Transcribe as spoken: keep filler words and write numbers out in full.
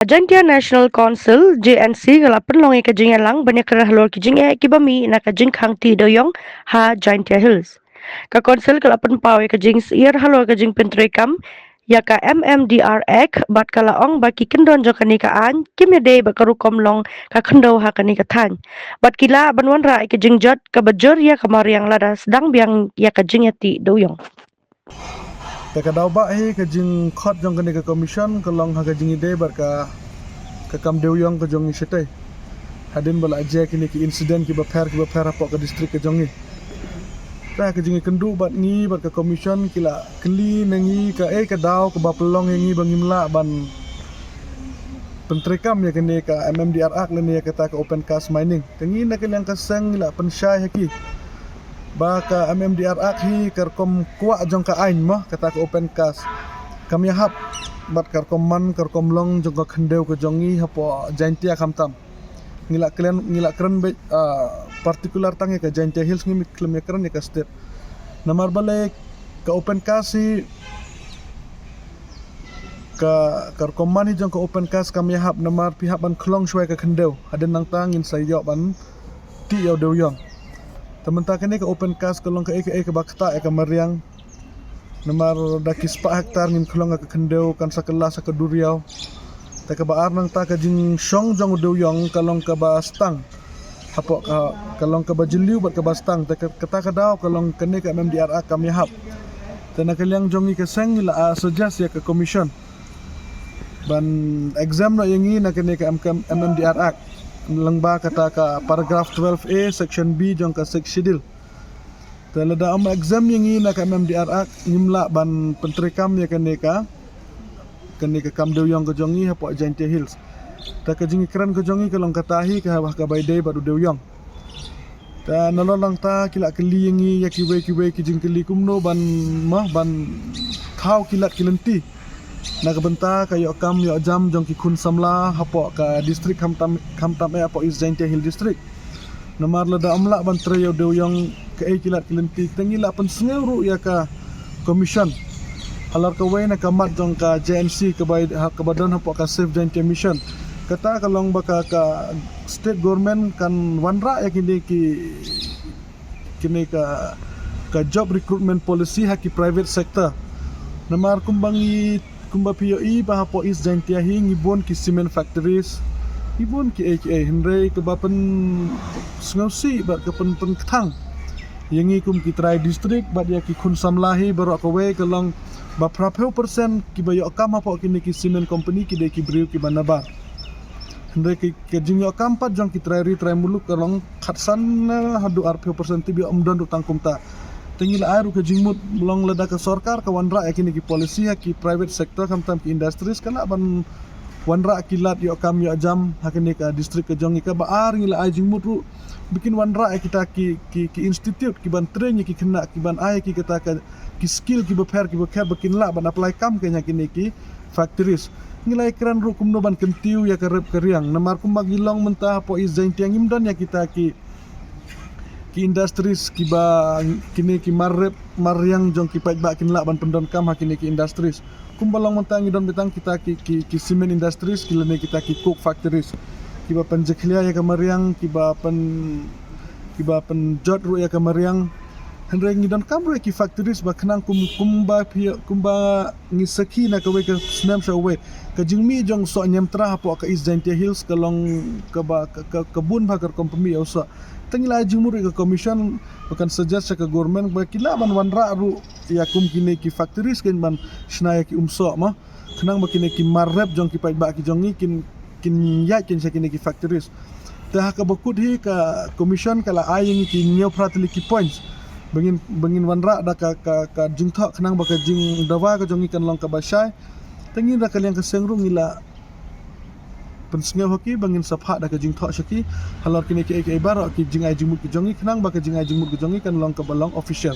Jaintia National Council, J N C, ka la pynlong ïa ka jingïalang ban ïakren halor ki jingeh kiba mih na ka jingkhang tih dewïong ha Jaintia Hills. Ka Council ka la pynpaw ïa ka jingsyier halor ka jingpyntreikam ïa ka M M D R Act bad ka la ong ba ki kyndon jong kane ka aiñ kim ïadei bad ka rukom long ka khyndew ha kane ka thaiñ. Bad ki lah ban wanrah ïa ka jingjot kaba jur ïa ka mariang lada sdang biang ïa ka jingïatih dewïong. Te ka daw ba hi ka jingkhot jong kane ka commission ka long ha ka jingïadei bad ka, ka kam dewïong ka jong ngi shatei. Hadien ba la jia kine ki incident kiba pher kiba pher hapoh ka district ka jong ngi. Te ha ka jingïakynduh bad ngi bad ka commission ki la kylli na ngi kaei ka daw kaba pynlong ïa ngi ba ngim lah ban pyntreikam ïa kane ka M M D R Act lane ïa kata ka open cast mining. Te ngi na ka liang ka seng ngi la pynshai ha ki ba ka M M D R Act hi ka rukom kwah jong ka aiñ mo, kata ka open cast kam ïahap bad ka rukom man ka rukom long jong ka khyndew ka jong ngi hapoh Jaintia khamtam. Ngi la kren, ngi la kren beit, ah, particular tang ïa ka Jaintia Hills, ngim khlem ïakren ïa ka state. Namar balei ka open cast hi ka, ka rukom man hi jong ka open cast kam ïahap namar phi hap ban khlong shuwa ïa ka khyndew. Hadien nangta ngin sa ïoh ban tih ïa u dewïong. Te mynta kane ka open cast ka long kaei kaei kaba ktah ïa ka mariang. Namar da ki spah hektar ngin khlong ïa ka khyndew kan sa kylla sha ka duriaw. Te kaba ar nangta ka jingshong jong u dewïong ka long kaba stang. Hapoh ka, ka long kaba jylliew bad kaba stang. Te ka, kata ka daw ka long kane ka M M D R Act kam ïahap. Te na ka liang jong ngi ka seng ngi la, ah, suggest ïa ka commission ban exempt noh ïa ngi na kane ka M K M, M M D R Act. Lyngba kata ka paragraph twelve A section B jong ka Sixth Schedule. Te lada ym exempt ïa ngi na ka M M D R Act ngim lah ban pyntreikam ïa kane ka, kane ka kam dewïong ka jong ngi hapoh Jaintia Hills. Te ka jingïakren ka jong ngi ka long kata hi ka haba kaba ïadei bad u dewïong. Te nalor nangta ki la kylli ïa ngi ïa kiwei kiwei ki jingkylli kumno ban mo ban thaw ki lad ki lynti na ka bynta ka ïoh kam ïoh jam jong ki khun samla hapoh ka district khamtam, khamtam eh hapoh East Jaintia Hill District. Namar lada ym lah ban trei ïa u dewïong kaei ki lad ki lynti, te ngi la pynsngew ruh ïa ka commission halor kawei na ka mat jong ka J N C kaba, ha, kaba don hapoh ka Save Jaintia Mission. Kata ka long ba ka, ka state government kan wanrah ïa kine ki, kine ka, ka job recruitment policy ha ki private sector. Namar kumba ngi, kumba phi ïohi ba hapoh East Jaintia hi ngi bun ki cement factories, ngi bun kiei kiei, hynrei kaba pynsngewsih bad ka pyn, pynkthang ïa ngi kum ki trai district bad ïa ki khun samla hi baroh kawei ka long ba phraphew percent kiba ïoh kam hapoh kine ki cement company ki dei ki briew kiba nabar. Hynrei ki, ka jingïoh kam pat jong ki trai ri trai muluk ka long khatsan, eh, haduh arphew percent, tip ïoh ym don ruh tang kumta. Te ngi la ai ruh ka jingmut long lada ka sorkar ka wanrah ïa kine ki policy ha ki private sector khamtam ki industries ka lah ban wanrah ki lad ïoh kam ïoh jam ha kane ka district ka jong ngi. Kaba ar ngi la ai jingmut ruh ba kin wanrah ïa kita ki, ki, ki institute ki ban train ïa ki khynnah ki ban ai ïa ki kata ka, ki skill kiba pher kiba pher ba kin lah ban apply kam kane ha kine ki factories. Ngi la ïakren ruh kumno ban kyntiew ïa ka rep ka riang. Namar kumba ngi long mynta hapoh East Jaintia ngim don ïa kita ki, ki industries kiba kine ki mar rep mar riang jong ki paidbah kin lah ban pyndonkam ha kine ki industries. Kumba long mynta ngi don beit tang kita ki, ki, ki cement industries ki lane kita ki coke factories kiba pynjakhlia ïa ka mariang, kiba pyn, kiba pynjot ruh ïa ka mariang. Hynrei ngi donkam ruh ïa ki factories ba khnang kum, kumba phi, kumba ngi sakhi na kawei ka snem sha kawei, ka jingmih jong u soh Niamtra hapoh ka East Jaintia Hills ka long kaba, ka, ka, ka bun bha ka rukom pynmih ïa u soh. Te ngi la ai jingmut ruh ïa ka commission ba kan suggest sha ka government ba ki lah ban wanrah ruh ïa kum kine ki factories kin ban shna ïa ki um soh mo. Khnang ba kine ki mar rep jong ki paidbah ki jong ngi kin, kin ïaid kin sha kine ki factories. Te ha kaba kut hi ka commission ka la ai ïa ngi ki hynñiew phra tylli ki points ba ngin, ba ngin wanrah da ka, ka, ka jingthoh khnang ba ka jingdawa ka jong ngi kan long kaba shai. Te ngi da ka liang ka seng ruh ngi la pynsngew ha ki ba ngin sa phah da ka jingthoh sha ki halor kine kiei kiei baroh ki jingai jingmut ki jong ngi khnang ba ka jingai jingmut ki jong ngi kan long kaba long official.